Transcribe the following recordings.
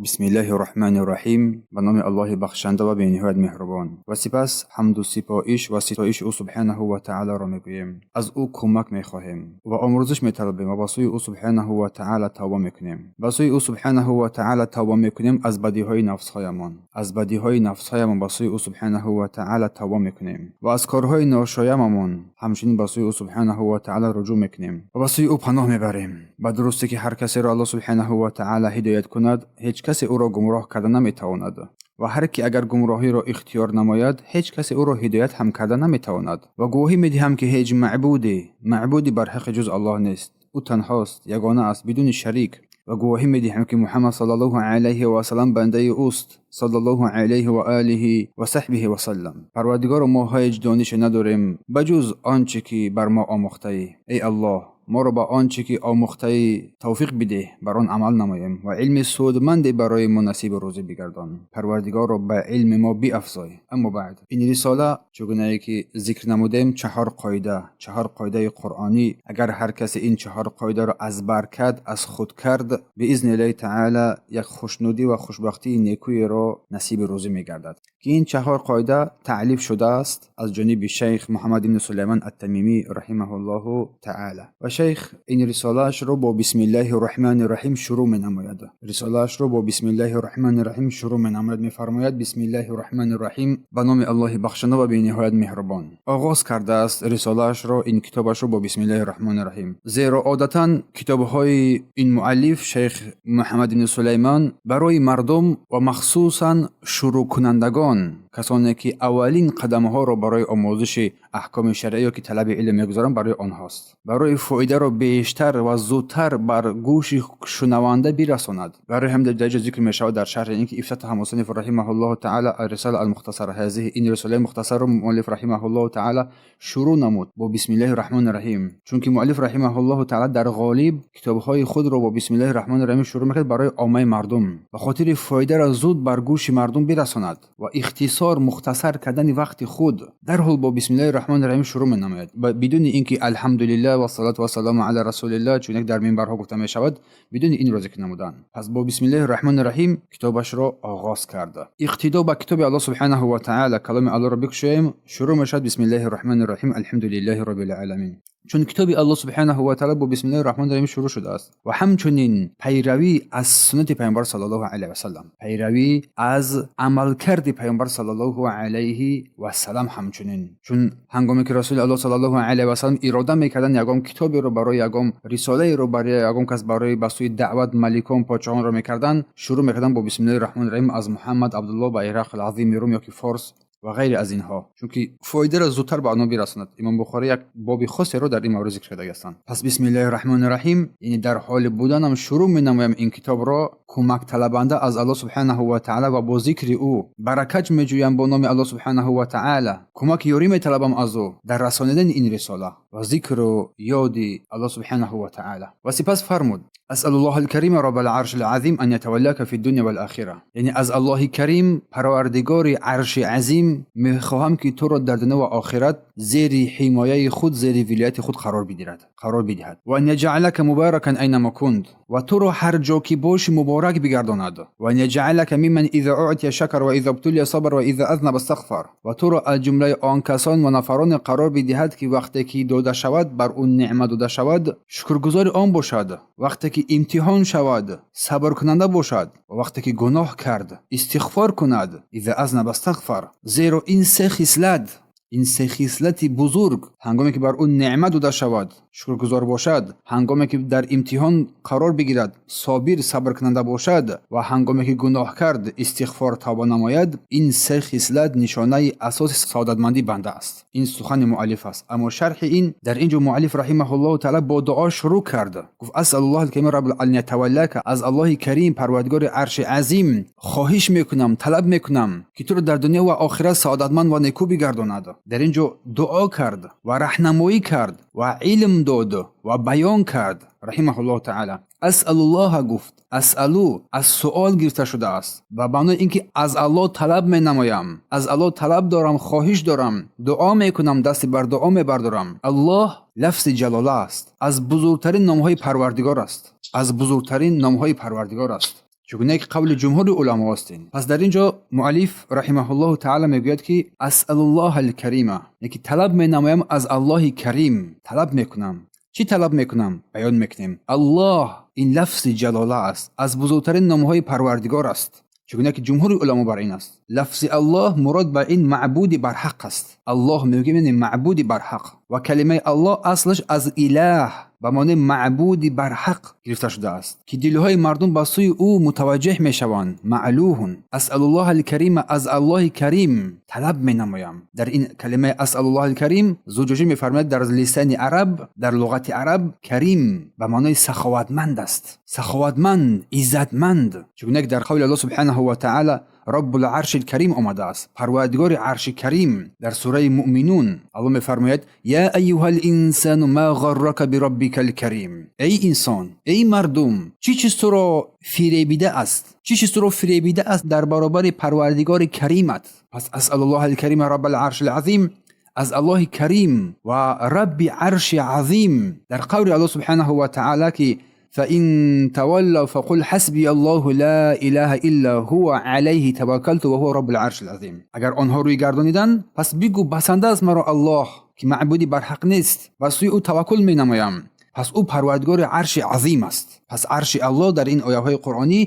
Бисмиллаҳи Раҳмани Раҳим, ба номи Аллоҳи бахшанда ва бениҳоят меҳрубон. Ва сипас ҳамду сипоиш ва ситоиши ӯ субҳанаҳу ва таъолоро мегӯем. Аз ӯ кӯмак мехоҳем ва омӯрзиш металабем ва ба сӯи ӯ субҳанаҳу ва таъоло тавба мекунем. Ба сӯи ӯ субҳанаҳу ва таъоло тавба мекунем аз бадиҳои нафсҳоямон. Аз бадиҳои нафсҳоямон ба сӯи ӯ субҳанаҳу ва таъоло тавба мекунем ва аз корҳои ношоямамон ҳамчунин ба сӯи ӯ субҳанаҳу ва таъоло руҷӯъ мекунем ва ба сӯи ӯ паноҳ мебарем. Ба дурустӣ ки ҳар касеро Аллоҳ субҳанаҳу ва таъоло ҳидоят кунад, ҳеҷ касе ӯро гумроҳ карда наметавонад. Ва ҳар ки агар гумроҳиро ихтиёр намояд, ҳеҷ касе ӯро ҳидоят ҳам карда наметавонад. Ва гувоҳӣ медиҳам ки ҳеҷ маъбуде, маъбуди барҳаққи ҷуз Аллоҳ нест. Ӯ танҳост, ягона аст, бидуни шарик. Ва гувоҳӣ медиҳам ки Муҳаммад саллаллоҳу алайҳи ва саллам бандаи ӯст, саллаллоҳу алайҳи ва олиҳи ва саҳбиҳи ва саллам. Парвардигоро, мо ҳеҷ донише надорем ба ҷуз он чӣ ки бар мо омӯхтаӣ. Эй Аллоҳ, моро ба он чӣ ки омӯхтаӣ тавфиқ бидеҳ, бар он амал намоем ва илми судманде барои мо насибу рӯзӣ бигардон. Парвардигорро ба илми мо биафзой. Аммо баъд, ин рисола чугунае ки зикр намудем, чаҳор қоида, чаҳор қоидаи қуръонӣ. Агар ҳар касе ин чаҳор қоидаро аз бар кард, аз худ кард, биизни Аллоҳи таъоло як хушнудӣ ва хушбахтии некӯеро насиби рӯзӣ мегардад. Ки ин чаҳор қоида таълиф шудааст аз ҷониби шайх Муҳаммад ибни Сулаймон ат-Тамимӣ раҳимаҳуллоҳу таъоло. Ва шайх ин рисолаашро бо Бисмиллаҳи Раҳмани Раҳим шурӯъ менамояд. Рисолаашро бо Бисмиллаҳи Раҳмани Раҳим шурӯъ менамояд. Мефармояд: Бисмиллаҳи Раҳмани Раҳим, ба номи Аллоҳи бахшанда ва бениҳоят меҳрубон. Оғоз кардааст рисолаашро, ин китобашро бо Бисмиллаҳи Раҳмани Раҳим. Зеро одатан китобҳои ин муаллиф шайх Муҳаммад ибни Сулаймон барои мардум ва махсусан шурӯъкунандагон, касоне ки аввалин қадамҳоро барои омӯзиши аҳкоми шаръӣ ё ки талаби илм мегузоранд, барои онҳост. Барои фоидаро бештар ва зудтар бар гӯши шунаванда бирасонад. Барои ҳам дар ҷо зикр мешавад дар шарҳи ин ки ифтатаҳа мусанниф раҳимаҳуллоҳу таъоло ар-рисола ал-мухтасара ҳазиҳи, ин рисолаи мухтасарро муаллиф раҳимаҳуллоҳу таъоло шурӯъ намуд бо Бисмиллаҳи Раҳмони Раҳим. Чунки муаллиф раҳимаҳуллоҳу таъоло дар ғолиб китобҳои худро бо Бисмиллаҳи Раҳмони Раҳим шурӯъ мекард барои оммаи мардум, ба хотири фоидаро зуд бар гӯши мардум бирасонад ва ихтисор, мухтасар кардани вақти худ, дарҳол бо Бисмиллаҳи Раҳмони Раҳим шурӯъ менамояд, бидуни ин ки Алҳамдулиллаҳ вассалоту вассалому ала расулиллаҳ, чун як дар минбарҳо гуфта мешавад, бидуни инро зикр намудан. Пас бо Бисмиллаҳи Раҳмони Раҳим китобашро оғоз кард. Иқтидо ба китоби Аллоҳ субҳанаҳу ва таъоло, каломи Аллоҳро бикушоем, шурӯъ мешавад Бисмиллаҳи Раҳмони Раҳим, Алҳамдулиллаҳи Роббил Оламин. Чун китоби Аллоҳ субҳанаҳу ва таъоло бо Бисмиллаҳи Раҳмони Раҳим шурӯъ шудааст. Ва ҳамчунин пайравӣ аз суннати Паёмбар саллаллоҳу алайҳи васаллам, пайравӣ аз амалкарди Паёмбар саллаллоҳу алайҳи васаллам ҳамчунин. Чун ҳангоме ки Расули Аллоҳ саллаллоҳу алайҳи васаллам ирода мекарданд ягон китоберо барои ягон рисолаеро барои ягон кас барои ба сӯи даъват маликон, подшоҳонро мекарданд, шурӯъ мекарданд бо Бисмиллаҳи Раҳмони Раҳим аз Муҳаммад Абдуллоҳ ба Ирақи азими Рум ё ки Форс ва ғайри аз инҳо, чунки фоидаро зудтар ба онҳо бирасонад. Имом Бухорӣ як боби хосеро дар ин маврид зикр кардагиастанд. Пас Бисмиллаҳи Раҳмони Раҳим, яъне дар ҳоли буданам шурӯъ менамоям ин китобро, кӯмакталабанда аз Аллоҳ субҳанаҳу ва таъоло ва бо зикри ӯ баракат меҷӯям, бо номи Аллоҳ субҳанаҳу ва таъоло кӯмаки ёрӣ металабам аз ӯ дар расонидани ин рисола ва зикру ёди Аллоҳ субҳанаҳу ва таъоло. Ва сипас фармуд: Асалуллоҳ алкарима роббал аршил азим ан ятаваллака фи дунё вал охира. Яъне аз Аллоҳи Карим, Парвардигори Арши Азим мехоҳам ки туро дар дунё ва охират зери ҳимояи худ, зери вилояти худ қарор бидиҳад, қарор бидиҳад. Ва ан яҷъалака муборакан айнама кунт, ва туро ҳар ҷо ки бошӣ муборак бигардонад. Ва ан яҷъалака мимман иза уътия шакар ва иза ибтулия сабар ва иза азнаба истағфар. Ва туро аз ҷумлаи он касон ва нафароне қарор бидиҳад ки вақте ки дода шавад, бар ӯ неъмат дода шавад, шукргузори он бошад, вақте ки имтиҳон шавад, сабркунанда бошад ва вақте ки гуноҳ кард, истиғфор кунад. Иза азнаба истағфар. Зеро ин се хислат, ин се хислати бузург, ҳангоме ки бар ӯ неъмат дода шавад, шукргузор бошад, ҳангоме ки дар имтиҳон қарор бигирад, собир, сабркунанда бошад ва ҳангоме ки гуноҳ кард, истиғфор, тавба намояд, ин се хислат нишонаи асоси саодатмандии банда аст. Ин сухани муаллиф аст. Аммо шарҳи ин дар ин ҷо муаллиф раҳимаҳуллоҳу таъола бо дуо шурӯъ кард. Гуфт: Асалуллоҳ алкарим раббул ан ятаваллака, аз Аллоҳи Карим, Парвардигори Арши Азим хоҳиш мекунам, талаб мекунам ки туро дар дунё ва охират саодатманд ва некӯ бигардонад. Дар ин ҷо дуо кард ва раҳнамоӣ кард ва илм дод ва баён кард раҳимаҳуллоҳу таъола. Асалуллоҳа гуфт, асалу аз суол гирифта шудааст, ба маънои ин ки аз Аллоҳ талаб менамоям, аз Аллоҳ талаб дорам, хоҳиш дорам, дуо мекунам, дасти бар дуо мебардорам. Аллоҳ лафзи ҷалола аст, аз бузургтарин номҳои Парвардигор аст, аз бузургтарин номҳои Парвардигор аст. Чунки қавли ҷумҳури уламо ҳастин. Пас дар инҷо муаллиф раҳимаҳуллоҳу таъоло мегӯяд, ки асъалуллоҳал карима, яъне талаб менамоям аз Аллоҳи Карим, талаб мекунам. Чӣ талаб мекунам? Баён мекунем. Аллоҳ ин лафзи ҷалола аст, аз бузургтарин номҳои Парвардигор аст. Чунки ҷумҳури уламо бар ин аст. Лафзи Аллоҳ мурод ба ин маъбуди барҳақ аст. Аллоҳ мегӯем яъне маъбуди барҳақ. Ва калимаи Аллоҳ аслаш аз илаҳ ба маънои маъбуди барҳақ гирифта шудааст, ки дилҳои мардум ба сӯи ӯ мутаваҷҷеҳ мешаванд. Маълуҳун. Асъалуллоҳал карима, аз Аллоҳи Карим талаб менамоям. Дар ин калимаи асъалуллоҳал карим Зуҷоҷӣ мефармояд, дар лисани араб, дар луғати араб карим ба маънои саховатманд аст. Саховатманд, иззатманд. Чунки дар қавли Аллоҳ субҳанаҳу ва таъоло Раббул аршил карим омадааст. Парвардигори арши карим. Дар сураи Муъминун Аллоҳ мефармояд: Я айюҳал инсану ма ғаррака бираббикал карим. Эй инсон, эй мардум, чӣ чиз туро фиребида аст? Чӣ чиз туро фиребида аст дар баробари Парвардигори каримат? Пас асъалуллоҳал карима раббал аршил азим, аз Аллоҳи Карим ва Рабби арши азим. Дар қавли Аллоҳ субҳанаҳу ва таъоло, ки فإن تولوا فقل حسبي الله لا إله إلا هو عليه توكلت وهو رب العرش العظيم. Агар онҳо рӯй гардониданд, пас бигӯ: басанда аст маро Аллоҳ, ки маъбуди барҳақ нест, ба сӯи ӯ таваккул менамоям, пас ӯ парвардигори арши азим аст. Пас арши Аллоҳ дар ин ояҳои қуръонӣ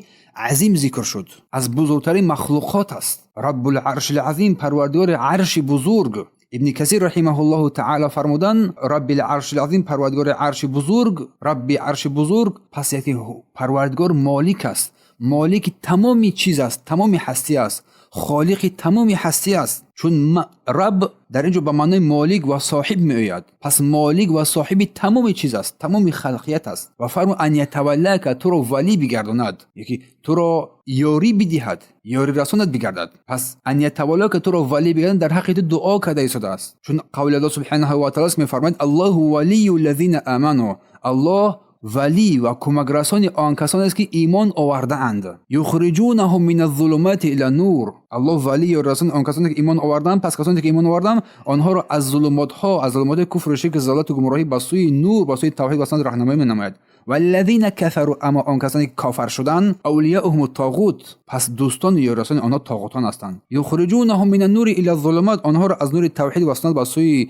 азим зикр шуд, аз бузургтарин махлуқот аст. Раббул аршил азим, парвардигори арши бузург. Ибни Касир раҳимаҳуллоҳу таъоло фармуданд: Раббил аршил азим, парвардигори арши бузург, Рабби арши бузург. Пас яке парвардигор молик аст, молики тамоми чиз аст, тамоми ҳастӣ аст, холиқи тамоми ҳастӣ аст. Чун Раб дар инҷо ба маънои молик ва соҳиб меояд, пас молик ва соҳиби тамоми чиз аст, тамоми халқият аст. Ва фармуд: ан ятаваллака, туро валӣ бигардонад, яки туро ёрӣ бидиҳад, ёрирасонат бигардад. Пас ан ятаваллака, туро валӣ бигардонад, дар ҳаққи ту дуо карда истодааст. Чун қавли Аллоҳ субҳанаҳу ва таъоло мефармояд: Аллоҳу валию лазина аману, Аллоҳ валӣ ва кӯмакрасони он касонест, ки имон овардаанд. Юхриҷунаҳум мина зулумати ила нур. Аллоҳ валӣ ёрирасони он касоне, ки имон овардаанд. Пас касоне, ки имон овардаанд, онҳоро аз зулумотҳо, аз зулумоти куфру ширк, залолату гумроҳӣ ба сӯи нур, ба сӯи тавҳид ва суннат роҳнамоӣ менамояд. Валлазина кафару, аммо он касоне, ки кофар шуданд, авлияуҳум тоғут, пас дӯстону ёрирасони онҳо тоғутон ҳастанд. Юхриҷунаҳум мина нури ила зулумот, онҳоро аз нури тавҳид ва суннат ба сӯи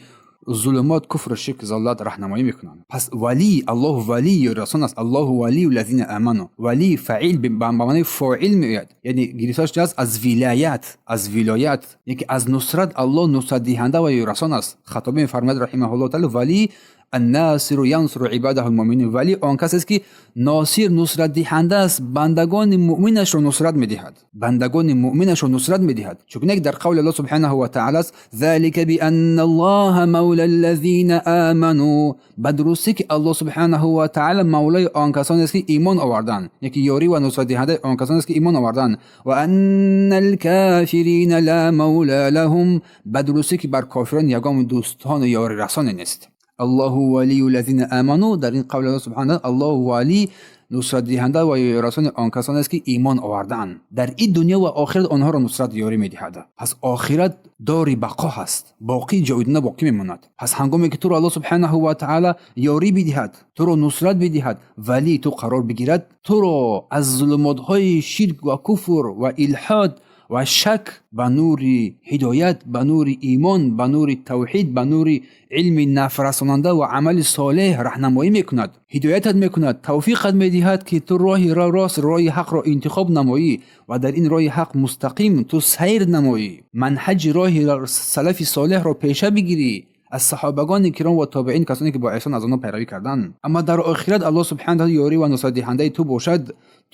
зулумот, куфру ширк, залолат роҳнамоӣ мекунанд. Пас валӣ, Аллоҳ валӣ ёрирасон аст. Аллоҳу валию лазина аману. Валӣ фаил ба маънои фоил меояд, яъне гирифта шудааст аз вилоят, аз вилоят, яке аз нусрат. Аллоҳ нусратдиҳанда ва ёрирасон аст. Хатобӣ мефармояд раҳимаҳуллоҳу таъала: валӣ аннасиру янсуру ибадаҳу лмуъминин. Валӣ он касест, ки носир, нусратдиҳанда аст, бандагони муъминашро нусрат медиҳад, бандагони муъминашро нусрат медиҳад. Чунки дар қавли Аллоҳ субҳанаҳу ва таъала аст: залика бианна аллоҳа мавла аллазина аману. Ба дурустӣ, ки Аллоҳ субҳанаҳу ва таъала мавлои он касонест, ки имон оварданд, яки ёрӣ ва нусратдиҳандаи он касонест, ки имон оварданд. Ва анна алкофирина ла мавла лаҳум. Ба дурустӣ, ки бар кофирон ягон дӯстону ёрирасоне нест. Аллоҳу валию лазина аману. Дар ин қавли Аллоҳ субҳана, Аллоҳ валӣ, нусратдиҳанда ва ёрирасони он касонест, ки имон овардаанд, дар ин дунё ва охират онҳоро нусрат, ёрӣ медиҳад. Пас охират дори бақо ҳаст, боқӣ, ҷовидона боқӣ мемонад. Пас ҳангоме ки туро Аллоҳ субҳанаҳу ва таъала ёрӣ бидиҳад, туро нусрат бидиҳад, валии ту қарор бигирад, туро аз зулумотҳои ширк ва куфр ва илҳод ва шак ба нури ҳидоят, ба нури имон, ба нури тавҳид, ба нури илми нафрасонанда ва амали солеҳ раҳнамоӣ мекунад, ҳидоятат мекунад, тавфиқат медиҳад, ки ту роҳи рост, роҳи ҳақро интихоб намоӣ ва дар ин роҳи ҳақ мустақим ту сайр намоӣ, манҳаҷи роҳи салафи солеҳро пеша бигирӣ аз саҳобагони киром ва тобеин, касоне, ки бо эҳсон аз онҳо пайравӣ карданд. Аммо дар охират Аллоҳ субҳана таала ёрӣ ва нусратдиҳандаи ту бошад,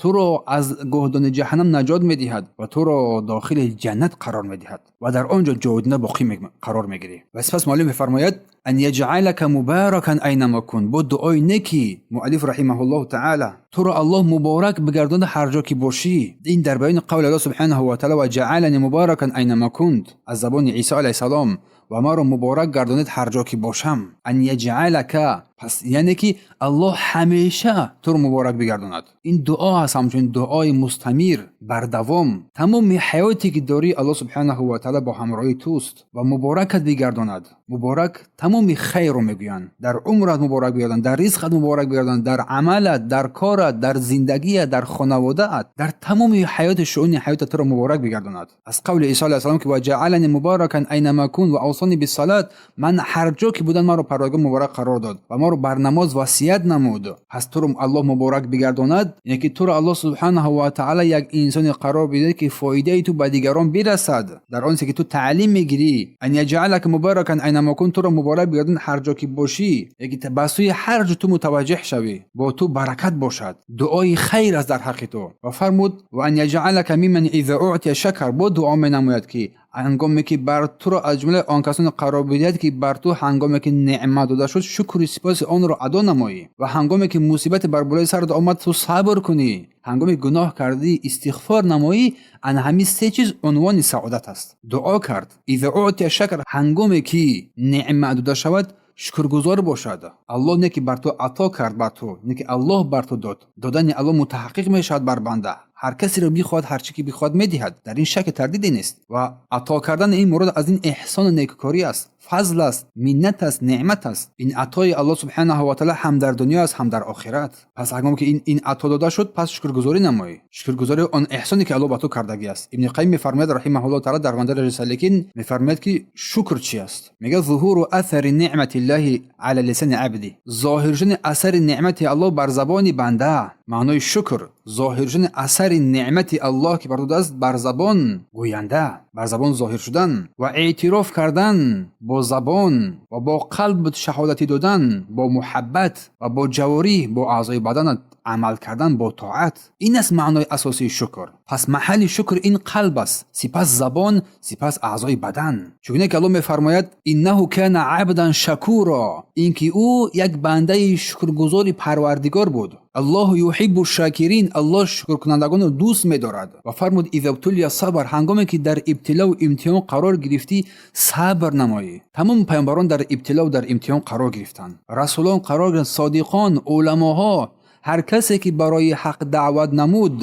туро аз гӯҳдони ҷаҳаннам наҷот медиҳад ва туро дохили ҷаннат қарор медиҳад ва дар он ҷо ҷовидона боқӣ қарор мегирӣ. Ва сипас муаллиф мефармояд: ан яҷъалака мубаракан айнама кунт. Бо дуои неки муаллиф раҳимаҳуллоҳу таъала: туро Аллоҳ муборак бигардонад ҳар ҷо ки бошӣ. Ин дар баёни қавли Аллоҳ субҳанаҳу ва таъала: ва ҷаъалани мубаракан айнама кунт, аз забони Исо алайҳиссалом, ва маро муборак гардонед ҳар ҷо ки бошам. Ан яҷъалака. Пас яъне ки Аллоҳ ҳамеша туро муборак бигардонад. Ин дуо аст, ҳамчунин дуои мустамир, бардавом. Тамоми ҳаёте ки дорӣ, Аллоҳ субҳанаҳу ва таъала бо ҳамроҳии туст ва муборакат бигардонад. Муборак тамоми хайрро мегӯянд. Дар умрат муборак бигардонад, дар ризқат муборак бигардонад, дар амалат, дар корат, дар зиндагият, дар хонаводаат, дар тамоми ҳаёти шуъуни ҳаётат туро муборак бигардонад. Аз қавли Исо алайҳиссалом ки ва ҷаалани муборакан айнама кун ва авсани биссалат, ман ҳар ҷо ки будам маро Парвардигор муборак қарор дод ва маро бар намоз васият намуд. Пас туро Аллоҳ муборак бигардонад, яъне ки туро Аллоҳ субҳанаҳу ва таъала як инсоне қарор бидиҳад ки фоидаи ту ба дигарон бирасад, дар он ки ту таълим мегирӣ. Ан яҷалака муборакан айнама кун, туро муборак бигардонад ҳар ҷо ки бошӣ, яъне ки ба сӯи ҳар ҷо ту мутаваҷҷеҳ шавӣ, бо ту баракат бошад. Дуои хайр аст дар ҳаққи ту. Ва фармуд ва ан яҷалака мимман иза уътия шакар, бо дуо менамояд ки ҳангоме ки бар туро аз ҷумлаи он касоне қарор бидиҳад ки бар ту ҳангоме ки неъмат дода шуд, шукри сипоси онро адо намоӣ, ва ҳангоме ки мусибате бар болои сарат омад, ту сабр кунӣ, ҳангоме гуноҳ кардӣ истиғфор намоӣ. Ана ҳамин се чиз унвони саодат аст. Дуо кард иза уътия шакар, ҳангоме ки неъмат дода шавад, шукргузор бошад. Аллоҳ не ки бар ту ато кард, бар ту не ки Аллоҳ бар ту дод. Додани Аллоҳ мутаҳаққиқ мешавад бар банда. Ҳар касеро бихоҳад, ҳар чӣ ки бихоҳад медиҳад, дар ин шаки тардиде нест. Ва ато кардани ин мурод аз ин эҳсону некукорӣ аст, фазл аст, миннат аст, неъмат аст. Ин атои Аллоҳ субҳанаҳу ва таъала ҳам дар дунё аст, ҳам дар охират. Пас ҳангоме ки ин ато дода шуд, пас шукргузорӣ намоӣ, шукргузории он эҳсоне ки Аллоҳ ба ту кардагӣ аст. Ибни Қайим мефармояд раҳимаҳуллоҳ таъала дар Мадариҷи Саликин, мефармояд ки шукр чи аст? Мегӯяд зуҳуру аthари неъматиллаҳи ала лисани абди, зоҳир шудани асари неъмати Аллоҳ бар забони банда. Маънои шукр зоҳир шудани асари неъмати Аллоҳ ки бар додааст бар забон гӯянда, бар забон зоҳир шудан ва эътироф кардан бо забон ва бо қалб шаҳодатӣ додан, бо муҳаббат ва бо ҷавориҳ, бо аъзои баданат амал кардан бо тоат. Ин аст маънои асосии шукр. Пас маҳалли шукр ин қалб аст, сипас забон, сипас аъзои бадан. Чугуне ки Аллоҳ мефармояд иннаҳу кана абдан шакуро, ин ки ӯ як бандаи шукргузори Парвардигор буд. Аллоҳу юҳиббу шакирин, Аллоҳ шукркунандагонро дӯст медорад. Ва фармуд иза бтулия сабр, ҳангоме ки дар ибтилову имтиҳон қарор гирифтӣ, сабр намоӣ. Тамоми паёмбарон дар ибтилову дар имтиҳон қарор гирифтанд, расулон қарор гирифтанд, содиқон, уламоҳо, ҳар касе ки барои ҳақ даъват намуд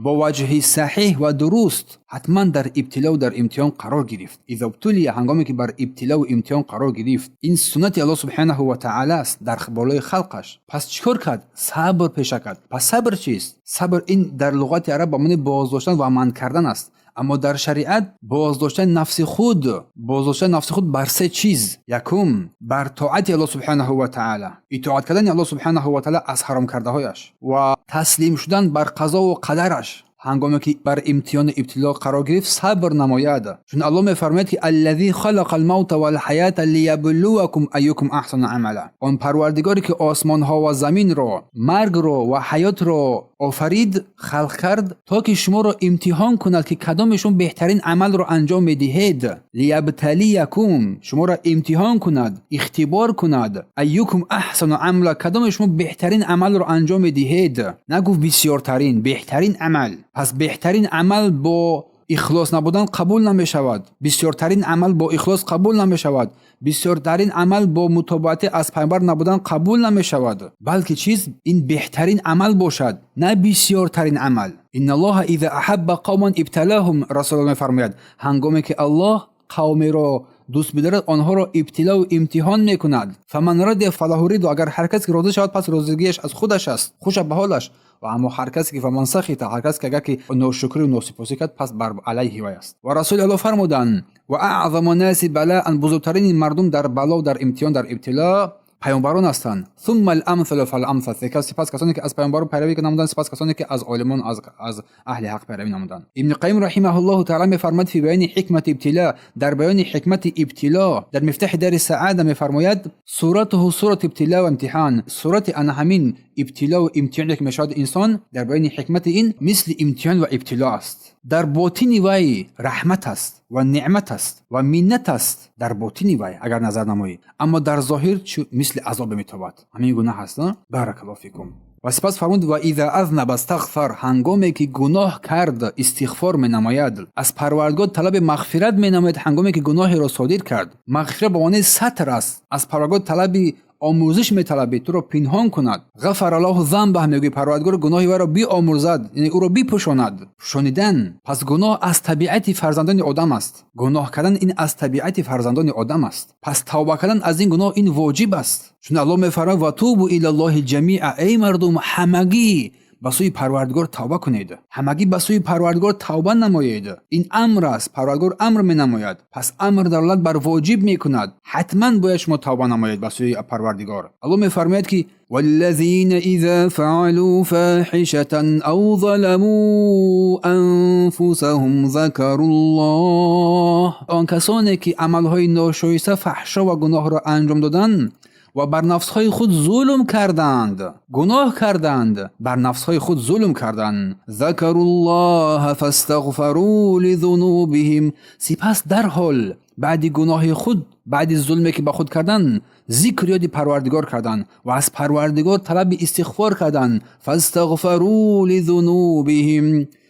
бо ваҷҳи саҳиҳ ва дуруст, ҳатман дар ибтилову дар имтиҳон қарор гирифт. Иза бтулия, ҳангоме ки бар ибтилову имтиҳон қарор гирифт, ин суннати Аллоҳ субҳанаҳу ва таъала аст дар болои халқаш. Пас чӣ кор кард? Сабр пеша кард. Пас сабр чист? Сабр ин дар луғати араб ба маънои боздоштан ва манъ кардан аст, аммо дар шариат боздоштани нафси худ, боздоштани нафси худ бар се чиз. Якум, бар тоати Аллоҳ субҳанаҳу ва таъала, итоат кардани Аллоҳ субҳанаҳу ва таъала аз ҳаром кардаҳояш ва таслим шудан бар қазову қадараш. Ҳангоме ки бар имтиҳону ибтило қарор гирифт, сабр намояд, чун Аллоҳ мефармояд ки аллазӣ халақа алмавта валҳаята лияблувакум айюкум аҳсану амала, он Парвардигоре ки осмонҳо ва заминро, маргро ва ҳаётро офарид, халқ кард, то ки шуморо имтиҳон кунад ки кадоме шумо беҳтарин амалро анҷом медиҳед. Лиябталиякум, шуморо имтиҳон кунад, ихтибор кунад, айюкум аҳсану амала, кадоме шумо беҳтарин амалро анҷом медиҳед. Нагуфт бисёртарин, беҳтарин амал. Пас беҳтарин амал бо ихлос набудан қабул намешавад, бисёртарин амал бо ихлос қабул намешавад, бисёртарин амал бо мутобиатӣ аз пайғамбар набудан қабул намешавад, балки чиз ин беҳтарин амал бошад, на бисёртарин амал. Инналлоҳа иза аҳабба қавман ибталаҳум, Расулуллоҳ мефармояд, ҳангоме ки Аллоҳ қавмеро дӯст бидорад, онҳоро ибтилову имтиҳон мекунад. Фаман радия фалаҳу ридо, агар ҳар касе ки розӣ шавад, пас розигиаш аз худаш аст, хуша ба ҳолаш. Ва аммо ҳар касе ки фаман сахита, ҳар касе ки агар ки ношукрию носипосӣ кард, пас бар алайҳи вай аст. Ва Расули Аллоҳ фармуданд ва аъзаму наси балаан, бузургтарини мардум дар бало, дар имтиҳон, дар ибтило паёмбарон ҳастанд. Сумма аламсалу фаламсал, сипас касоне ки аз паёмбарон пайравӣ намуданд, сипас касоне ки аз олимон, аз аҳли ҳақ пайравӣ намуданд. Ибни Қайим раҳимаҳуллоҳу таала мефармояд фи баёни ҳикмати ибтило, дар баёни ҳикмати ибтило, дар Мифтаҳи дари саада мефармояд суратуҳу сурат ибтило ва имтиҳон, сурати ана ҳамин ибтилову имтиҳоне ки мешавад инсон, дар баёни ҳикмати ин мисли имтиҳон ва ибтило аст. Дар ботини вай раҳмат аст ва неъмат аст ва миннат аст дар ботини вай агар назар намоӣ, аммо дар зоҳир мисли азобе метобад. Ҳамин гуна ҳаст. Баракаллоҳу фикум. Ва сипас фармуд ва иза азнаба стағфар, ҳангоме ки гуноҳ кард, истиғфор менамояд, аз Парвардигор талаби мағфират менамояд. Ҳангоме ки гуноҳеро содир кард, мағфират ба маънои сатр аст, аз Парвардигор талаби омӯзиш металабӣ, туро пинҳон кунад. غفر الله ذنبه мегӯӣ, Парвардигор гуноҳи вайро биомӯрзад, яъне ӯро бипӯшонад. Пӯшонидан. Пас гуноҳ аз табиати фарзандони одам аст. Гуноҳ кардан ин аз табиати фарзандони одам аст. Пас тавба кардан аз ин гуноҳ ин воҷиб аст. Чун Аллоҳ мефармояд: وتوبوا إلى الله جميعا, эй мардум, ҳамагӣ ба сӯи Парвардигор тавба кунед, ҳамагӣ ба сӯи Парвардигор тавба намоед. Ин амр аст, Парвардигор амр менамояд. Пас амр далолат бар воҷиб мекунад. Ҳатман бояд шумо тавба намоед ба сӯи Парвардигор. Аллоҳ мефармояд, ки والذين إذا فعلوا فاحشة أو ظلموا أنفسهم ذكروا الله. Он касоне ки амалҳои ношоиста, фаҳшо ва гуноҳро анҷом доданд ва бар нафсҳои худ зулм карданд, гуноҳ карданд, бар нафсҳои худ зулм карданд, ذكروا الله فاستغفروا لذنوبهم, сипас дарҳол баъди гуноҳи худ, баъди зулме ки ба худ карданд, зикр ёди Парвардигор карданд ва аз Парвардигор талаби истиғфор карданд. فاستغفروا لذنوبهم,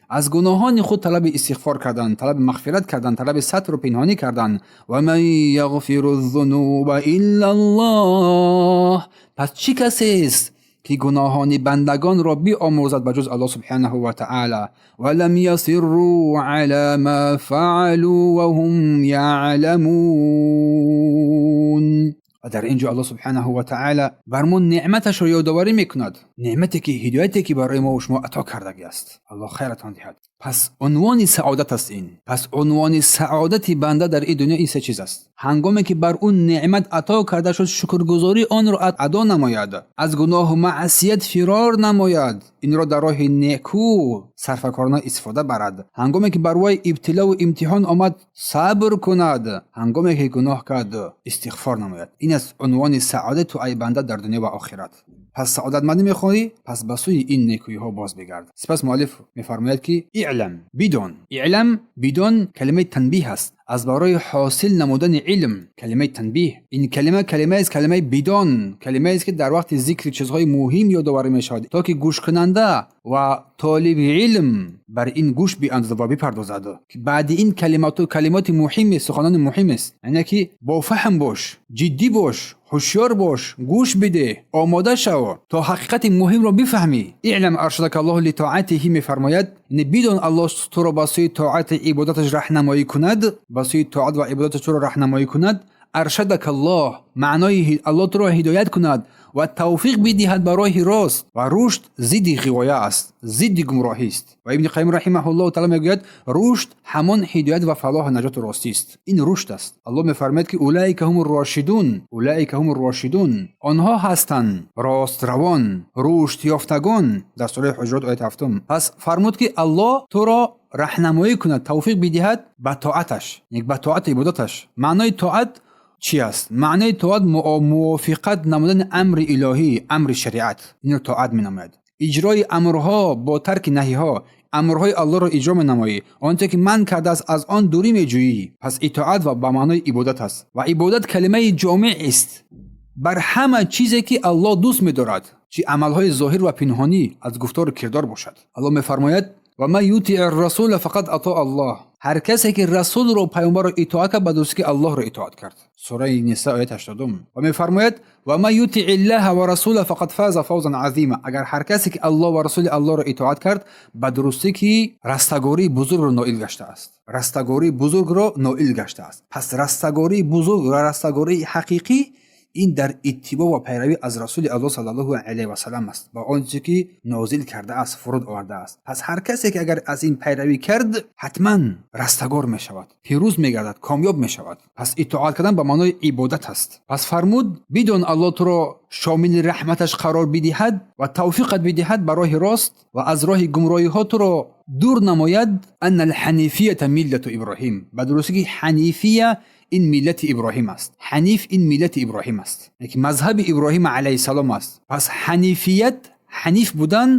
аз гуноҳони худ талаби истиғфор карданд, талаби мағфират карданд, талаби сатру пинҳонӣ карданд. ومن يغفر الذنوب إلا الله, пас чӣ касест, ки гуноҳони бандагонро биомӯрзад ба ҷуз Аллоҳ سبحانه وتعالى؟ ولم يصروا على ما فعلوا وهم يعلمون. Ва дар ин ҷо Аллоҳ سبحانه وتعالى бар мо неъматашро ёдоварӣ мекунад, неъмате ки ҳидояте ки барои мо шумо ато кардагӣ аст. Аллоҳ хайратон диҳад. Пас унвони саодат аст ин. Пас унвони саодати банда дар ин дунё ин се чиз аст: ҳангоме ки бар ӯ неъмат ато карда шуд, шукргузорӣ онро адо намояд, аз гуноҳу маъсият фирор намояд, инро дар роҳи некӯ сарфакорона истифода барад. Ҳангоме ки бар вай ибтилову имтиҳон омад, сабр кунад. Ҳангоме ки гуноҳ кард, истиғфор намояд. Ин аст унвони саодату ай банда дар дунё ва охират. Пас саодатмандӣ мехоҳӣ, пас ба сӯи ин некӯиҳо боз бигард. Сипас муаллиф мефармояд, ки اعلم, бидон. اعلم, бидон, калимаи танбиҳ аст. Аз барои ҳосил намудани илм калимаи танбиҳ. Ин калима калимаест, калимаи бидон калимаест, ки дар вақти зикри чизҳои муҳим ёдоварӣ мешавад, то ки гӯшкунанда ва толиби илм бар ин гӯш биандозад ва бипардозад, ки баъди ин калимату калимоти муҳимест, суханони муҳимест. Яъне ки бофаҳм бош, ҷиддӣ бош, ҳушёр бош, гӯш бидеҳ, омода шав, то ҳақиқати муҳимро бифаҳмӣ. اعلم أرشدك الله لطاعته мефармояд, яъне бидон, Аллоҳ туро ба сӯи тоати ибодаташ раҳнамоӣ кунад, ба сӯи тоат ва ибодаташ туро раҳнамоӣ кунад. أرشدك الله маънои Аллоҳ туро ҳидоят кунад ва тавфиқ бидиҳад ба роҳи рост. Ва рушд зидди ғивоя аст, зидди гумроҳист. Ва Ибни Қайим رحمه الله تعالى мегӯяд: рушд ҳамон ҳидоят ва фалоҳу наҷоту ростист. Ин рушд аст. Аллоҳ мефармояд, ки أولئك هم الراشدون, أولئك هم الراشدون, онҳо ҳастанд ростравон, рушд ёфтагон, дар сураи Ҳуҷурот, ояти 7. Пас фармуд, ки Аллоҳ туро раҳнамоӣ кунад, тавфиқ бидиҳад ба тоаташ, ба тоату ибодаташ. Маънои тоат чӣ аст? Маънои тоат мувофиқат намудани амри илоҳӣ, амри шариат, инро тоат менамояд. Иҷрои амрҳо бо тарки наҳиҳо. Амрҳои Аллоҳро иҷро менамоӣ, он чизе ки манъ кардааст, аз он дурӣ меҷӯӣ. Пас итоат ва ба маънои ибодат аст. Ва ибодат калимаи ҷомеъ аст бар ҳама чизе, ки Аллоҳ дӯст медорад, чӣ амалҳои зоҳир ва пинҳонӣ, аз гуфтору кирдор бошад. Аллоҳ мефармояд: ومن يطع الرسول فقد أطاع الله. Ҳар касе ки расулро, паёмбарро итоат кард, ба дурустӣ ки Аллоҳро итоат кард. Сураи Ниса, ояти 80. Ва мефармояд: ومن يطع الله ورسوله فقد فاز فوزا عظيما. Агар ҳар касе ки Аллоҳ ва расули Аллоҳро итоат кард, ба дурустӣ ки растагории бузургро ноил гаштааст, растагории бузургро ноил гаштааст. Пас растагории бузург ва растагории ҳақиқӣ ин дар иттибоъ ва пайравӣ аз Расули Аллоҳ صلى الله عليه وسلم аст ва он чизе ки нозил кардааст, фуруд овардааст. Пас ҳар касе ки агар аз ин пайравӣ кард, ҳатман растагор мешавад, пирӯз мегардад, комёб мешавад. Пас итоат кардан ба маънои ибодат аст. Пас фармуд: бидон, Аллоҳ туро шомили раҳматаш қарор бидиҳад ва тавфиқат бидиҳад ба роҳи рост ва аз роҳи гумроҳиҳо туро дур намояд. أن الحنيفية ملة إبراهيم, ба дурустӣ ки ҳанифия ин миллати Иброҳим аст. Ҳаниф ин миллати Иброҳим аст, яки мазҳаби Иброҳим عليه السلام аст. Пас ҳанифият, ҳаниф будан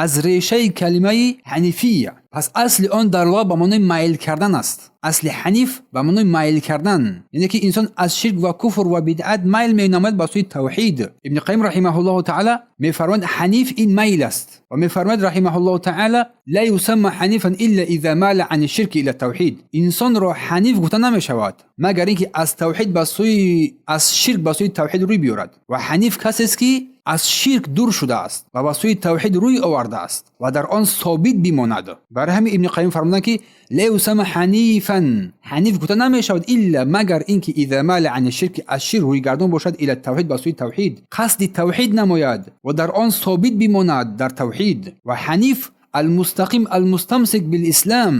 аз решаи калимаи حنيفية. Пас асли он дар луға ба маънои майл кардан аст. Асли ҳаниф ба маънои майл кардан, яъне ки инсон аз ширк ва куфр ва бидъат майл менамояд ба сӯи тавҳид. Ибни Қайим раҳимаҳуллоҳу таъоло мефармояд, ҳаниф ин майл аст ва мефармояд раҳимаҳуллоҳу таъоло: ла юсамма ҳанифан илла иза мала ани ширки ила тавҳид. Инсонро ҳаниф гуфта намешавад, магар инки аз тавҳид ба сӯи аз ширк ба сӯи тавҳид рӯй биёрад. Ва ҳаниф касест ки аз ширк дур шудааст ва ба сӯи тавҳид рӯй овардааст ва дар он собит бимонад. Барои ҳамин Ибни Қайим фармуданд ки ла юсамма ҳанифан, ҳаниф гуфта намешавад илла магар инки иза мала ани ширки, аз ширк рӯйгардон бошад, ила тавҳид, ба сӯи тавҳид қасди тавҳид намояд ва дар он собит бимонад дар тавҳид. Ва ҳаниф алмустақим алмустамсик билислам,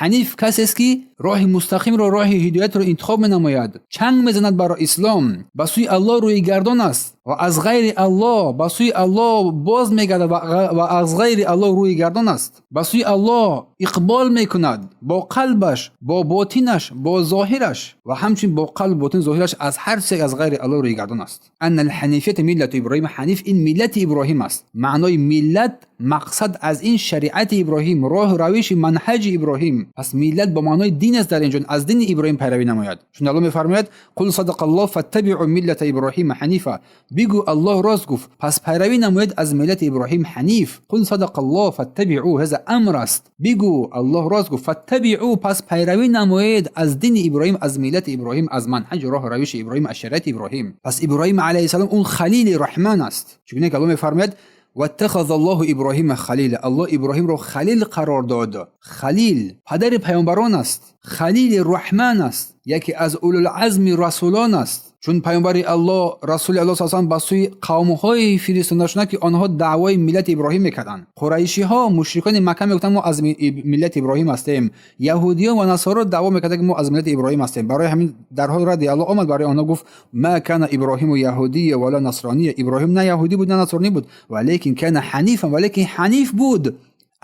ҳаниф касест ки роҳи мустақимро, роҳи ҳидоятро интихоб менамояд, чанг мезанад бар ислом, ба сӯи Аллоҳ рӯйгардон аст ва аз ғайри Аллоҳ ба сӯи Аллоҳ боз мегардад ва аз ғайри Аллоҳ рӯйгардон аст, ба сӯи Аллоҳ иқбол мекунад бо қалбаш, бо ботинаш, бо зоҳираш ва ҳамчунин бо қалб, ботин, зоҳираш аз ҳар чизе аз ғайри Аллоҳ рӯйгардон аст. Анна алҳанифията миллату Иброҳим, ҳаниф ин миллати Иброҳим аст. Маънои миллат мақсад аз ин шариати Иброҳим, роҳу равиши манҳаҷи Иброҳим. Пас миллат ба маънои дин аст дар инҷо, аз дини Иброҳим пайравӣ намояд. Чун Аллоҳ мефармояд: қул садақа фаттабиъу миллата Иброҳима ҳанифа, бигӯ Аллоҳ рост гуфт, пас пайравӣ намоед аз миллати Иброҳим ҳаниф. Қул садақа фаттабиъу, ҳаза амр аст. Бигӯ Аллоҳ рост гуфт, фаттабиъу, пас пайравӣ намоед аз дини Иброҳим, аз миллати Иброҳим, аз манҳаҷи роҳу равиши Иброҳим, аз шариати Иброҳим. Пас Иброҳим алайҳиссалом он халили Раҳман аст. Чунки Аллоҳ мефармояд: ваттахаза Аллоҳу Иброҳима халила, Аллоҳ Иброҳимро халил қарор дод. Халил падари паёмбарон аст, халили Раҳман аст, яке аз улулазми расулон аст. Чун паёмбари Аллоҳ, расули Аллоҳ саллаллоҳу ба сӯи қавмҳое фиристода шуданд ки онҳо даъвои миллати Иброҳим мекарданд. Қурайшиҳо, мушрикони Макка мегуфтанд, мо аз миллати Иброҳим ҳастем. Яҳудиён ва насоро даъво мекарданд ки мо аз миллати Иброҳим ҳастем. Барои ҳамин дарҳол радди Аллоҳ омад, барои онҳо гуфт: ма кана Иброҳиму яҳудия вала насрония, Иброҳим на яҳудӣ буд, на насронӣ буд, валекин кана ҳанифан, валекин ҳаниф буд,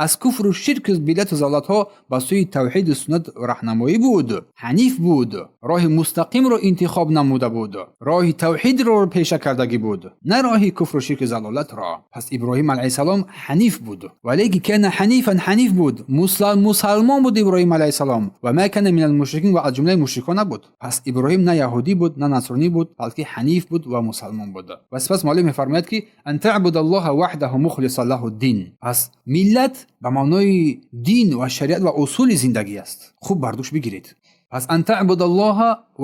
аз куфру ширку бидъату залолатҳо ба сӯи тавҳиду суннат раҳнамоӣ буд, ҳаниф буд, роҳи мустақимро интихоб намуда буд, роҳи тавҳидро пеша кардагӣ буд, на роҳи куфру ширку залолатро. Пас Иброҳим алайҳиссалом ҳаниф буд, валекин кана ҳанифан, ҳаниф буд, мусалмон буд Иброҳим алайҳиссалом. Ва ма кана минал мушрикин, ва аз ҷумлаи мушрикон набуд. Пас Иброҳим на яҳудӣ буд, на насронӣ буд, балки ҳаниф буд ва мусалмон буд. Ва сипас муаллиф мефармояд ки ан таъбуда ваҳдаҳу мухлисан лаҳу дин. Пас миллат ба маънои дин ва шариат ва усули зиндагӣ аст. Хуб бардӯш бигиред. Пас ан таъбуда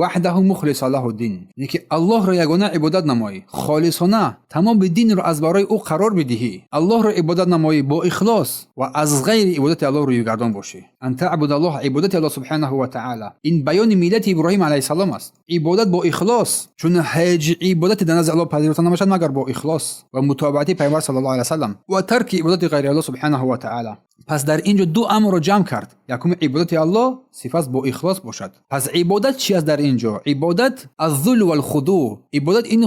ваҳдаҳу мухлисан лаҳу дин, яъне ки Аллоҳро ягона ибодат намоӣ, холисона тамоми динро аз барои ӯ қарор бидиҳӣ, Аллоҳро ибодат намоӣ бо ихлос ва аз ғайри ибодати Аллоҳ рӯйгардон бошӣ. Ан таъбуда, ибодати Аллоҳ субҳанаҳу ва таъала, ин баёни миллати Иброҳим алайҳиссалом аст. Ибодат бо ихлос, чун ҳеҷ ибодате дар назди Аллоҳ пазируфта намешавад магар бо ихлос ва мутобиати пайғамбар саллаллоҳу алайҳи васаллам ва тарки ибодати ғайри Аллоҳ субҳанаҳу ва таъала. Пас дар ин ҷо ду амрро ҷамъ кард: якум ибодати Аллоҳ, сипас бо ихлос бошад. Пас ибодат чи аст дар ин ҷо? Ибодат аззул валхудӯ, ибодат ин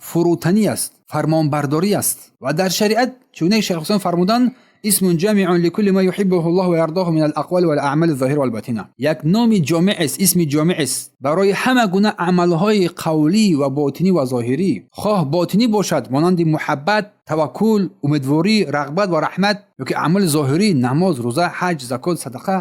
фурӯтанӣ аст, фармонбардорӣ аст. Ва дар шариат чуне шайх Ҳусайн фармуданд: исмун ҷамиун ликулли ма юҳиббуҳу Аллоҳ ва ярдоҳу мин алақвали вал аъмали зоҳира вал ботина. Як номи ҷомеъ аст, исми ҷомеъ аст барои ҳама гуна амалҳои қавлӣ ва ботинӣ ва зоҳирӣ, хоҳ ботинӣ бошад, монанди муҳаббат, таваккул, умедворӣ, рағбат ва раҳмат, ё ки аъмоли зоҳирӣ, намоз, рӯза, ҳаҷ, закот, садақа,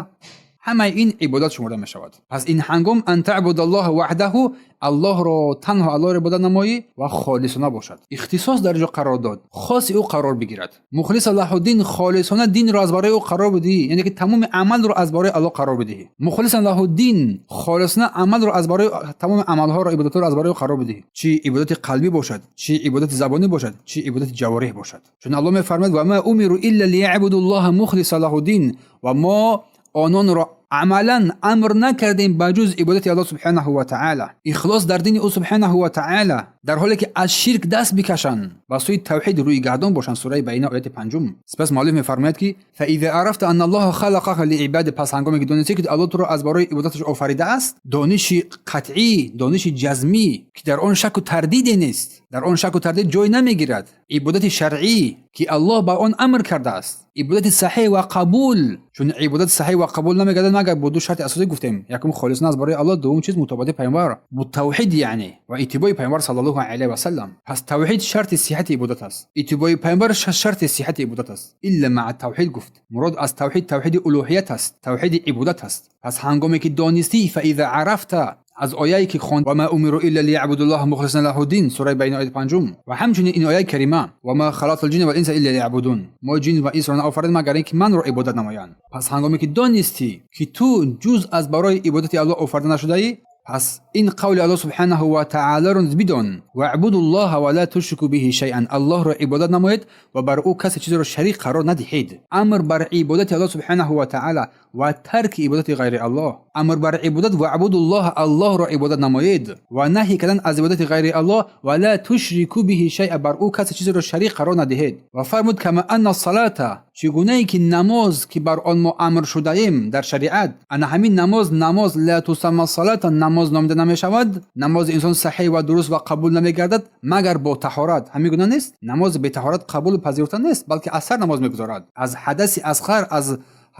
ҳамаи ин ибодат шуморда мешавад. Пас ин ҳангом ан таъбуда ваҳдаҳу, Аллоҳро, танҳо Аллоҳро ибодат намоӣ ва холисона бошад. Ихтисос дар ҷо қарор дод, хоси ӯ қарор бигирад. Мухлиса лаҳу дин, холисона динро аз барои ӯ қарор бидиҳӣ, яъне ки тамоми амалро аз барои Аллоҳ қарор бидиҳӣ. Мухлиса лаҳу дин, холисона амалро аз барои тамоми амалҳоро, ибодатҳоро аз барои ӯ қарор бидиҳӣ, чӣ ибодати қалбӣ бошад, чӣ ибодати забонӣ бошад, чӣ ибодати ҷавориҳ бошад. Чун Аллоҳ мефармояд: ва ма умиру илла лиябуду ллоҳа мухлиса лаҳу дин, ва мо ононро амалан амр накардем ба ҷуз ибодати Аллоҳ субҳанаҳу ва таъала, ихлос дар дини ӯ субҳанаҳу ва таъала, дар ҳоле ки аз ширк даст бикашанд, ба сӯи тавҳид рӯйгардон бошанд. Сураи Байина, ояти 5. Сипас муаллиф мефармояд ки фаиза арафта анна Аллоҳа халақака лиибади, пас ҳангоме ки донистӣ ки Аллоҳ туро аз барои ибодаташ офаридааст, дониши қатъӣ, дониши ҷазмӣ, ки дар он шаку тардиде нест. Дар он шак ва тардид ҷой намегирад. Ибодати шаръӣ ки Аллоҳ ба он амр кардааст, ибодати саҳеҳ ва қабул, чун ибодат саҳеҳ ва қабул намегардад магар бо ду шарти асосӣ гуфтем: якум холисан аз барои Аллоҳ, дуюм чиз мутобиқати паёмбар, бо тавҳид яъне ва иттибои паёмбар саллаллоҳу алайҳи васаллам. Пас тавҳид шарти сиҳати ибодат аст, иттибои паёмбар шарти сиҳати ибодат аст. Илла маъа тавҳид гуфт. Мурод аз тавҳид тавҳиди улуҳият аст, тавҳиди ибодат аст. Пас ҳангоме ки донистӣ, фаиза арафта, аз ояе ки хонд ва ма умиру илла лияъбудуллоҳа мухлисина лаҳу дин, сураи Байина ояти 5, ва ҳамчунин ин ояи карима ва ма халақтул ҷинна вал инса илла лияъбудун, мо ҷин ва инсро наофаридем магар ин ки манро ибодат намоянд. Пас ҳангоме ки донистӣ ки ту ҷуз аз барои ибодати Аллоҳ офарида нашудаӣ, пас ин қавли Аллоҳ субҳанаҳу ва таолоро бидон: ваъбудуллоҳа ва ла тушрику биҳи шайъан, Аллоҳро ибодат намоед ва бар ӯ касе чизеро шарик қарор надиҳед. Амр бар ибодати Аллоҳ субҳанаҳу ва таъала ва тарки ибодати ғайри Аллоҳ. Амр бар ибодат ваъбудуллоҳ, Аллоҳро ибодат намоед, ва наҳй кардан аз ибодати ғайри Аллоҳ ва ла тушрику биҳи шайъа, бар ӯ касе чизеро шарик қарор надиҳед. Ва фармуд кама анна салата, чигунае ки намоз ки бар он мо амр шудаем дар шариат, ана ҳамин намоз, намоз ла тусамма салата, намоз номида намешавад, намози инсон саҳеҳ ва дуруст ва қабул намегардад магар бо таҳорат. Ҳамин гуна нест? Намози бетаҳорат қабулу пазируфта нест, балки аз сар намоз мегузорад. Аз ҳадаси асғар, аз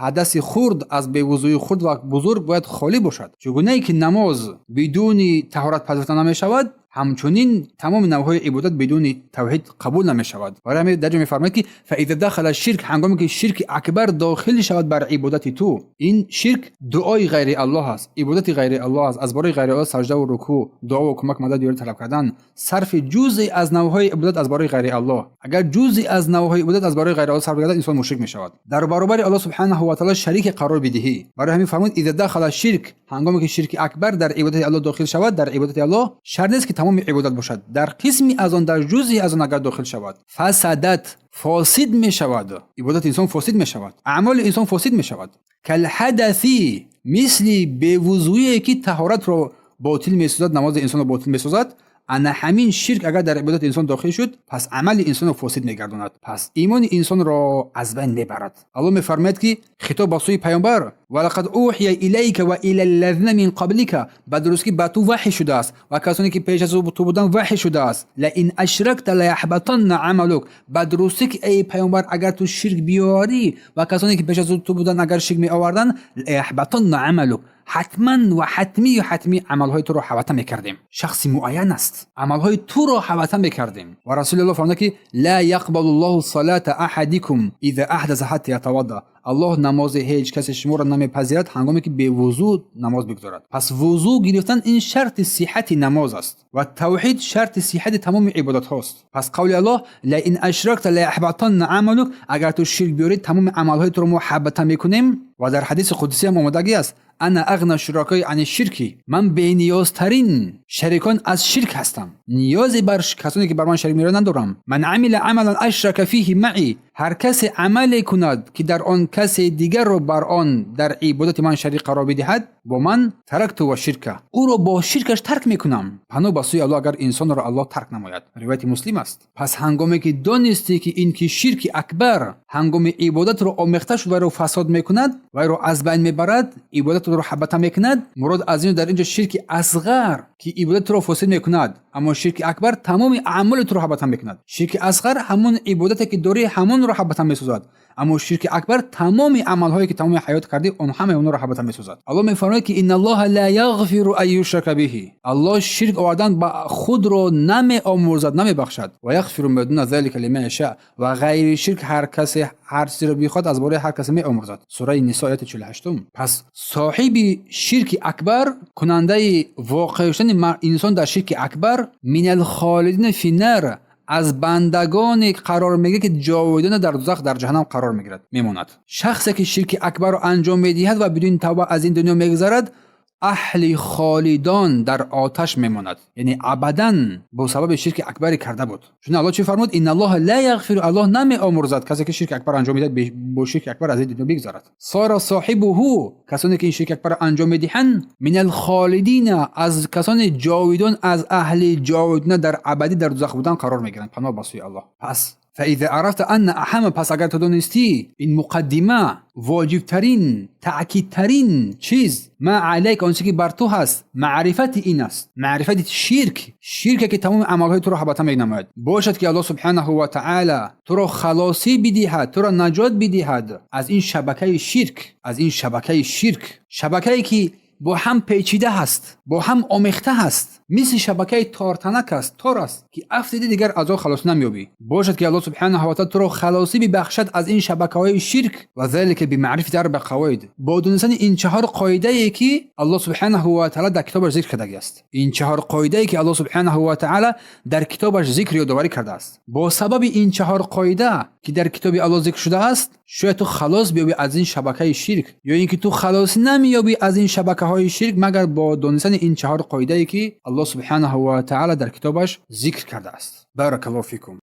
ҳадаси хурд, аз бевузӯи хурд ва бузург бояд холӣ бошад. Чигунае ки намоз бидуни таҳорат пазируфта намешавад, ҳамчунин тамоми навъҳои ибодат бидуни тавҳид қабул намешавад. Барои ҳамин дар ҷо мефармояд ки фаиза дахала ширк, ҳангоме ки ширки акбар дохил шавад бар ибодати ту, ин ширк дуои ғайри Аллоҳ аст, ибодати ғайри Аллоҳ аст, аз барои ғайри Аллоҳ саҷда ва рукӯъ, дуо ва кӯмак, мадад, ёрӣ талаб кардан, сарфи ҷузъе аз навъҳои ибодат аз барои ғайри Аллоҳ. Агар ҷузъе аз навъҳои ибодат аз барои ғайри Аллоҳ сарф гардад, инсон мушрик мешавад. Дар баробари Аллоҳ субҳанаҳу ва таъала шарике қарор бидиҳӣ. Барои ҳамин фармуд иза дахала ширк, ҳангоме ки ширки акбар дар ибодати Аллоҳ дохил шавад, дар ибодати Аллоҳ шарт нест ки тамоми ибодат бошад, дар қисми аз он, дар ҷузъе аз он агар дохил шавад, фасадат, фосид мешавад, ибодати инсон фосид мешавад, аъмоли инсон фосид мешавад. Калҳадаси, мисли бевузӯие ки таҳоратро ботил месозад, намози инсонро ботил месозад, ана ҳамин ширк агар дар ибодати инсон дохил шуд, пас амали инсонро фосид мегардонад, пас имони инсонро аз байн мебарад. Аллоҳ мефармояд ки хитоб ба сӯи паёмбар: валақад ӯҳия илайка ва ила ллазина мин қаблика, ба дурустӣ ба ту ваҳй шудааст ва касоне ки пеш аз ту буданд ваҳй шудааст, лаин ашракта лаяҳбатанна амалук, ба дурустӣ ки эй паёмбар агар ту ширк биёрӣ ва касоне ки пеш аз ту буданд агар ширк меоварданд, лаяҳбатанна амалук, ҳатман ва ҳатмию ҳатмӣ амалҳои туро ҳавата мекардем. Шахси муайян аст, амалҳои туро ҳавата мекардем. Ва Расули Аллоҳ фармуда ки ла яқбалу ллоҳу салата аҳадикум иза аҳдаса ҳатта ятавадда, Аллоҳ намози ҳеҷ касе шуморо намепазирад ҳангоме ки бевузӯ намоз бигузорад. Пас вузӯ гирифтан ин шарти сиҳати намоз аст ва тавҳид шарти сиҳати тамоми ибодатҳост. Пас қавли Аллоҳ лаин ашракта лаяҳбатанна амалук, агар ту ширк биёрӣ, тамоми амалҳои туро мо ҳабата мекунем. Ва дар ҳадиси қудсӣ ҳам омадагӣ аст: ана ағна шуракои ани ширки, ман бениёзтарин шарикон аз ширк ҳастам, ниёзе бар касоне ки бар ман шарик меоранд надорам. Ман амила амалан ашрака фиҳи маъи, ҳар касе амале кунад ки дар он касе дигарро бар он дар ибодати ман шарик қарор бидиҳад бо ман, таракту ва ширка, ӯро бо ширкаш тарк мекунам. Паноҳ ба сӯи Аллоҳ агар инсонро Аллоҳ тарк намояд. Ривояти Муслим аст. Пас ҳангоме ки донистӣ ки ин ки ширки акбар ҳангоми ибодатро омехта шуд, вайро фасод мекунад, вайро аз байн мебарад, ибодатро ҳабата мекунад. Мурод аз ин дар инҷо ширки асғар ки ибодатро фосид мекунад, аммо ширки акбар тамоми аъмоли туро ҳабата мекунад. Ширки асғар ҳамон ибодате ки дорӣ, ҳамонро ҳабата месозад, аммо ширки акбар тамоми амалҳое ки тамоми ҳаёт кардӣ, он ҳамаи онҳоро ҳабата месозад. Аллоҳ мефармояд ки инналлоҳа ла яғфиру ан юшрака биҳи, Аллоҳ ширк овардан ба худро намеомӯрзад, намебахшад, ва яғфиру ма дуна залика лиман яша, ва ғайри ширк ҳар касе ҳар чизеро бихоҳад аз бораи ҳар касе меомӯрзад. Сураи Нисо ояти 48. Пас соҳиби ширки акбар, кунандаи воқеъ шудани инсон дар ширки акбар, минал холидина финнар, аз бандагоне қарор мегирад ки ҷовидона дар дузах, дар ҷаҳаннам қарор мегирад, мемонад. Шахсе ки ширки акбарро анҷом медиҳад ва бидуни тавба аз ин дунё мегузарад, аҳли холидон дар оташ мемонад, яъне абадан, бо сабаби ширки акбаре карда буд. Чун Аллоҳ чӣ фармуд? Инналлоҳа ла яғфиру, Аллоҳ намеомӯрзад касе ки ширки акбар анҷом медиҳад, бо ширки акбар аз ин дунё бигзарад. Сора соҳибуҳу, касоне ки ин ширки акбарро анҷом медиҳанд, минал холидина, аз касоне ҷовидон, аз аҳли ҷовидона дар абадӣ дар дузах будан қарор мегиранд. Паноҳ ба сӯи Аллоҳ. Пас فإذا عرفت أن أهم, пас агар ту донистӣ, ин муқаддима, воҷибтарин, таъкидтарин чиз, ما عليك, он чизе ки бар ту ҳаст, маърифати ин аст, маърифати ширк, ширке ки тамоми амалҳои туро ҳабата менамояд. Бошад, ки Аллоҳ سبحانه وتعالى туро халосӣ бидиҳад, туро наҷот бидиҳад аз ин шабакаи ширк, аз ин шабакаи ширк, шабакае ки бо ҳам печида ҳаст, бо ҳам омехта ҳаст, мисли шабакаи тортанак аст, тор аст, ки афтиди, дигар аз он халос намеёбӣ. Бошад, ки Аллоҳ سبحانه وتعالى туро халосӣ бибахшад аз ин шабакаҳои ширк. وذلك بمعرفة أربع قواعد, бо донистани ин чаҳор қоидае, ки Аллоҳ سبحانه وتعالى дар китобаш зикр кардагиаст, ин чаҳор қоидае, ки Аллоҳ سبحانه وتعالى дар китобаш зикр, ёдоварӣ кардааст. Бо сабаби ин чаҳор қоида, ки дар китоби Аллоҳ зикр шудааст, шояд ту халос биёбӣ аз ин шабакаи ширк, ё ин ки ту халосӣ намеёбӣ аз ин шабакаҳои ширк, магар бо донистани ин чаҳор қоидае, ки Аллоҳ سبحانه وتعالى дар китобаш зикр кардааст. بارك الله فيكم.